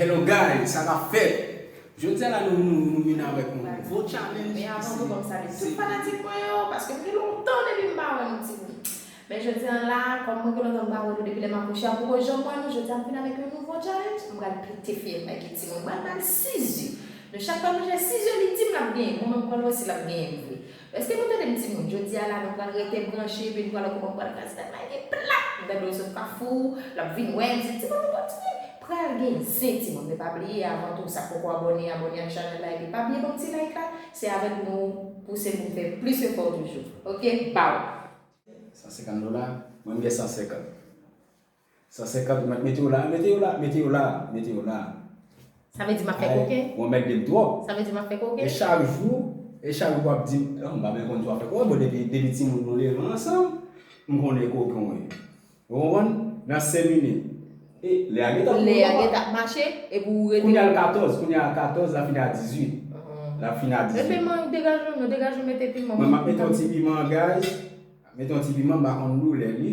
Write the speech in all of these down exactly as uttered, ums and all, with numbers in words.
Hello guys, sa k ap fèt? Jodi a la nou, nou, nou vin avèk yon nouvo challenge. Men avan tou, fò m salye tout fanatik mwen yo, paske m gen lontan depi m pa wè nou timoun. Men jodi a la, kòm mwen gen lontan m pa wè nou depi lè m akouche a, poko janm wè nou, jodi a m vin avèk yon nouvo challenge. M pral pete fyèl m ak timoun. M pral ba l sizi. Nou chak pral manje sizi, li di m l ap genyen. Mwen menm m pral wè si l ap genyen vre. Èske nou tande m timoun? Jodi a la, nou pral rete branche, epi nou pral wè kòman m pral kraze tèt Mikey plat. M tande w sot Kafou, l ap vin wè m, di, "Timoun, nou kontinye." Pral gen zen, timoun. Men pa bliye, avan tou, sa k poko abòne, abòne ak chanèl la, epi pa bliye ban m ti like la. Se avèk nou pouse pou m fè plis efò toujou. Oke, baw! San senkant dola, mwen m gen san senkant. San senkant, mwen mete yo la, mete yo la, mete yo la, mete yo la. Sa vle di m ap fè koken? Mwen mèt de m twòp. Sa vle di m ap fè koken? E chak jou, e chak jou w ap di m, "Oh, m pa byen konn si w ap fè koken." Bon, depi, depi timoun nou leve ansanm, m konnen koken w ye. Ou konprann? Nan senk minit. E lè a gentan, lè a gentan ap mache, epi ou rete. Kounye a l katòz, kounye a l katòz, l ap fini a dizuit. L ap fini a dizuit. Epi mwen degaje, mwen degaje mete piman. Mwen m ap mete yon ti piman, guys. Mete yon ti piman, m pa konn doulè li.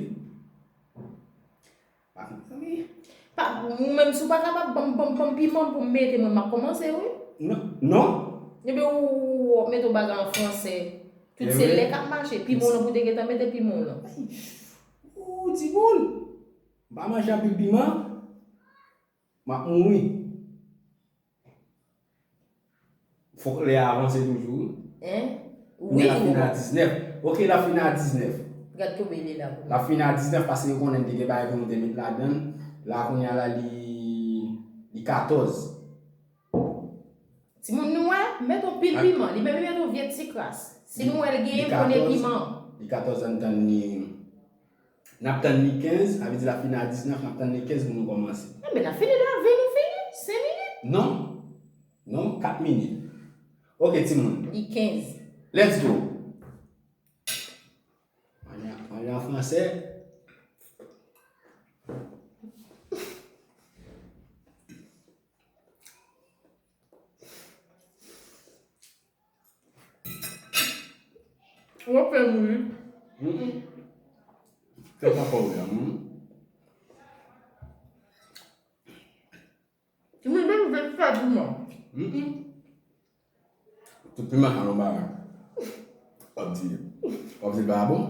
Pa konn, wi. Pa, ou menm si w pa kapab ban m, ban m, ban m piman pou m mete, mwen m ap kòmanse, wi. Non, non. Ebyen ou, ou, ou mete yon bagay an fransè. Tout se lè k ap mache. Piman w lan pou te gentan mete piman w lan. Ou timoun. M pa manje anpil piman. M ap mouri. Fòk lè a avanse toujou. Hein? Wi, l ap fini a diznèf. Oke, l ap fini a diznèf. Gad konbyen li la pou mwen. L ap fini a diznèf paske yo konnen m te gen bagay pou nou te met ladan l. La kounye a la li, li katòz. Timoun nou wè, met yon pil piman. Li menm li met yon vye ti kras. Si nou wè l genyen, konnen piman. Li katòz, ann tann li. N ap tann li kenz, sa vle di l ap fini a diznèf, n ap tann li kenz pou nou kòmanse. Enben, n ap fini lè a ven nou fini, senk minit. Non. Non, kat minit. Oke, timoun. Li kenz. Let's go. Manje, manje an fransè. W ap fè m ri. Mm-mm. Fè papa w la, mm. Mwen menm fè sa piman. Mm-mm. Tout piman sa yon bagay. W ap di, w ap di l pa bon?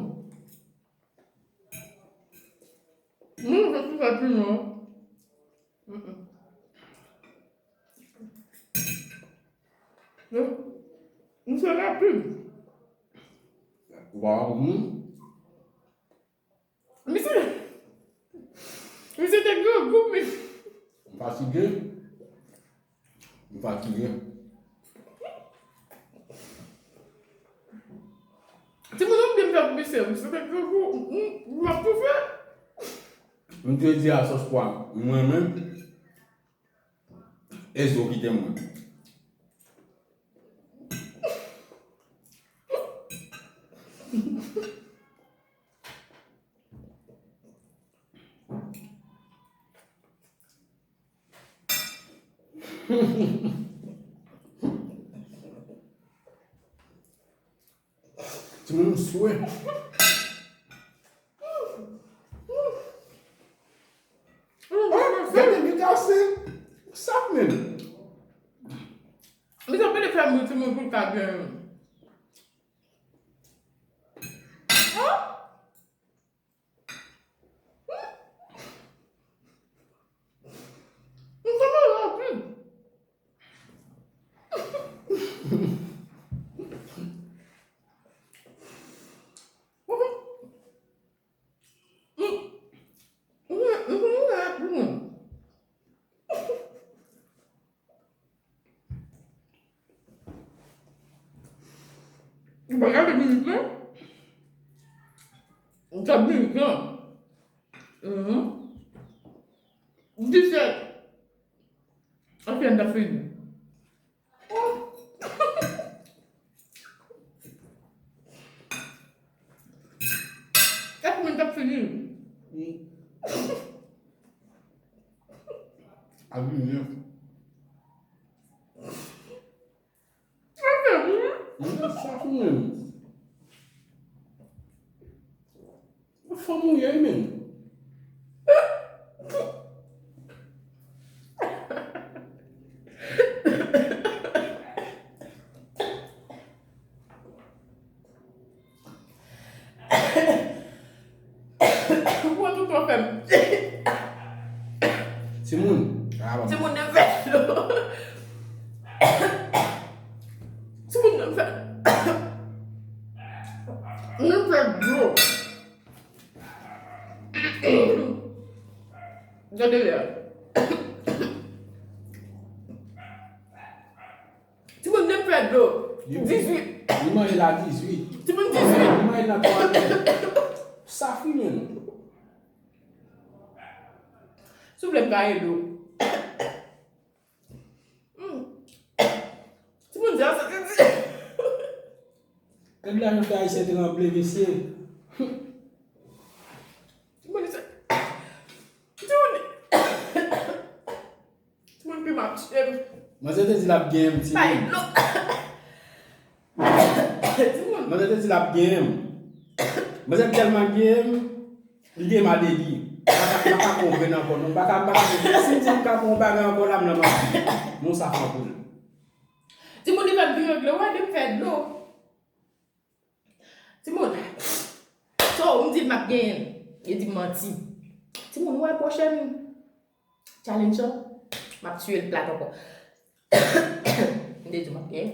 Mwen fè sa piman. Mm-mm. Non. Misye rapid. Ou pa wè pou moun? Misye, misye te grangou, men. M fatige. M fatige. Timoun, ou byen fè pou misye. Misye te grangou. M, m, m ap toufe. M te di a sòs pwa. Mwen menm. E zo kite mwen. Timoun, m swe. Ah, gade, li kase. Sa menm. Misye pede fè moun timoun pou l ka gen. Ah! M sanble rapid. Ou pa gade minit lan? Ou gad minit lan? Mhm. Disèt. Anfen, n ap fini. Kat minit ap fini. Ap vini. Sa fè m ri. Mwen sa fou menm. Fanm ou ye menm. Timoun, ah, bon. Timoun nan fè dlo. Timoun nan fè. Nan fè dlo. Gade lè. Timoun nan fè dlo. Li, dizwit. Li manje la dizwit. Timoun dizwit. Li manje la twa lè. Sa fini non. Souple m ka ede w. Hmm. Timoun di a sa te di. Gad lajan fè Ayisyen tranble, mesye. Timoun di sa. Timoun di. Timoun pi map tchèm. Manzè te di l ap genyen m, timoun. Bay dlo. Timoun. Manzè te di l ap genyen m. Manzè tèlman genyen m, li genyen m a degi. M pa ka, m pa ka konprann ankò, non. M pa ka, m pa ka konprann. Si m di m ka pran yon bagay ankò la, m nan manti. Non, sa fè anpil. Timoun li fè m pi regle, wè, li fè dlo. Timoun. So, ou m di m ap genyen l. Li di m manti. Timoun, wè, pwochèn challenge an, m ap tiye l plat ankò. M te di w m ap genyen.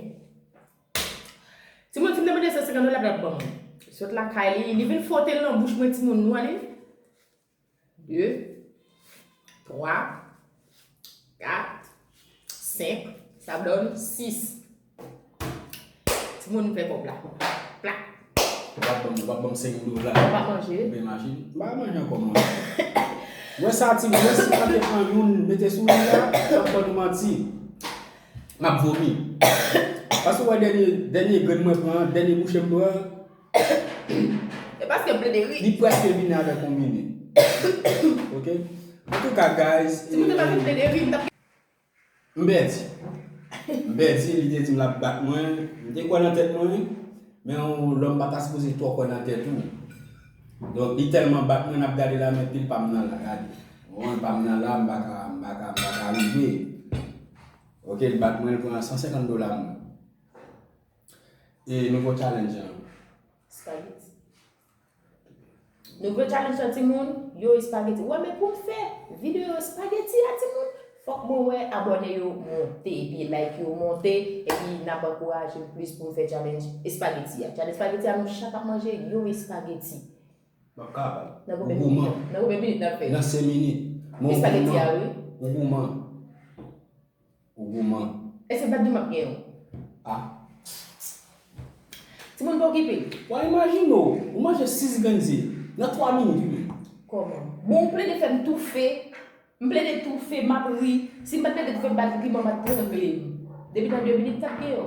Timoun, si m te mande san senkant dola, l ap ban mwen. Sot lakay li, li vin fwote l nan bouch mwen, timoun, nou ale. De, twa, kat, senk, sa donn sis. Timoun fè kòb la. Plak. Ou pa ban m, ou pa ban m senk dola. Ou pa manje? Oubyen machin. M pa manje ankò, mwen. Wè sa, timoun, wè si m pa te pran youn, mete sou li la, m ap ban nou manti. M ap vomi. Paske w wè dènye, dènye grenn mwen pran, dènye bouche m pran, E paske m plede ri. Li prèske vini avèk yon minit. Ok? Antouka, guys, si mwen te pa vin plede ri, m t ap m pèdi. M pèdi, li te di m l ap bat mwen. M te kwè nan tèt mwen, men yon lòm pa ta sipoze twò kwè nan tèt ou. Donk, li tèlman bat mwen, n ap gade la, men pil pa m nan la, gade. Ou konprann, pa m nan la, m pa ka, m pa ka, m pa ka rive. Ok, li bat mwen, li pran san senkant dola mwen. E nouvo challenge an. Spaghetti. Nouvo challenge an, timoun, yo espageti. Wè, men pou m fè videyo espageti a, timoun, fòk mwen wè abòne yo monte, epi like yo monte, epi n ap ankouraje m plis pou m fè challenge espageti a. Challenge espageti a, nou chak ap manje yon espageti. M ap kapab. Nan konbyen minit? Nan konbyen minit n ap fè? Nan senk minit. Men ou gouman. Espageti a, wi. Ou gouman. Ou gouman. Èske m pa t di m ap genyen w? Ah. Timoun pa okipe. W a imajine w, ou manje sis grenn zye nan twa minit, wi. Kòman? Bon, ou plede fè m toufe. M plede toufe, m ap ri. Si m pa t plede toufe, m pa t ri, manman t trangle m. Depi nan de minit, m t ap genyen w.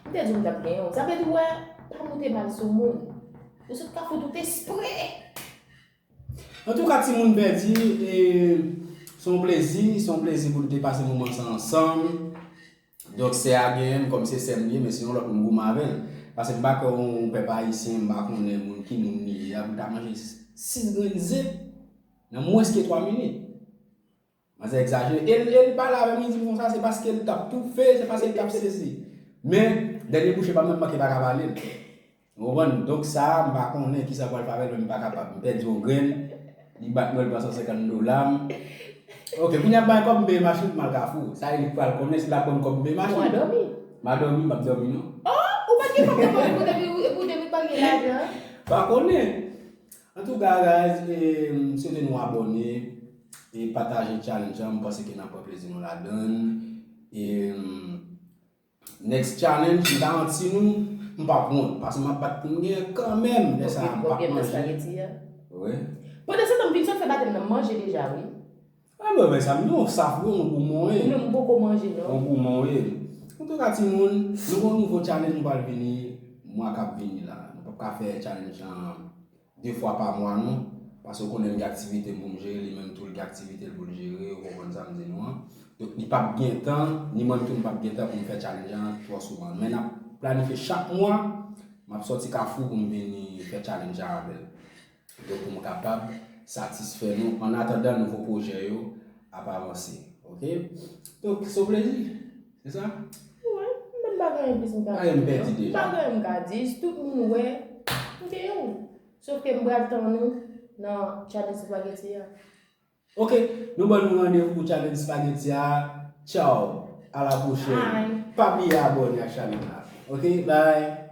M te di w m t ap genyen w. Sa vle di, wè, pa moute mal sou moun. Ou sot ka fout ou t espre. Antouka, timoun pèdi, e, se yon plezi, se yon plezi pou nou te pase moman sa ansanm. Donk, sè a genyen m kòm se sè m li ye, men se yon lòt moun goumen avè l. Paske m pa kwè yon pèp ayisyen, m pa konnen moun ki moun li ye a, pou l ta manje sis grenn ze nan mwens ke twa minit. Manzè egzajere. E l, e l pale avè m, li di m konsa, se paske l t ap toufe, se paske l t ap sezi. Men, dènye bouche pa m nan manke pa ka pale l. Ou konprann? Donk sa a, m pa konnen kisa pral fè avè l, men m pa kapab. M pèdi yon grenn, li bat mwen, li pran san senkant dola m. Ok, kounye a m pa gen kòb, m peye machin pou m al Kafou. Sa e li k pral konnen, si l ap ban m kòb m peye machin. Ou a dòmi? M a dòmi, m ap dòmi non. Oh, ou pa t gen kòb nan pòch ou pou te vin, pou te vin pale lajan? Pa konnen. Antouka, guys, e, m swete nou abòne e pataje challenge an. M panse ke n ap pran plezi nou ladan l. E, m, next challenge, m garanti nou, m p ap wont. Paske m ap bat pou m genyen kanmenm. Lè sa a, m p ap manje. Wi. Pandan se tan, m vin sot fè batèm nan, m manje deja, wi. Ah, mwen, men sa, m yon saf, wi, yon goumen, wi. Ou menm, ou poko manje, non? Yon goumen, wi. Antouka, timoun, nou gon nouvo challenge, nou pral vini mwa k ap vini la. Nou p ap ka fè challenge an de fwa pa mwa, non. Paske w konnen m gen aktivite m pou m jere, li menm tou, l gen aktivite l pou l jere, ou konprann sa m di nou an. Donk, li p ap gen tan, ni mwen menm tou, m p ap gen tan pou m fè challenge an twò souvan. Men n ap planifye chak mwa, m ap sòti Kafou pou m vini fè challenge an avè l. Donk, pou m kapab satisfè nou, an atandan nouvo pwojè yo ap avanse. Ok? Donk, se yon plezi. Se sa? Wi, mwen pa gen anyen plis m ka di. Pa gen anyen m pèdi deja. Pa gen anyen m ka di. Si tout moun wè, m genyen w. Sòf ke m pral tann ou nan challenge spaghetti a. Ok, nou ban nou randevou pou challenge spaghetti a. Ciao, a la pwochèn. Bye. Pa bliye abòne ak chanèl la. Ok, bye.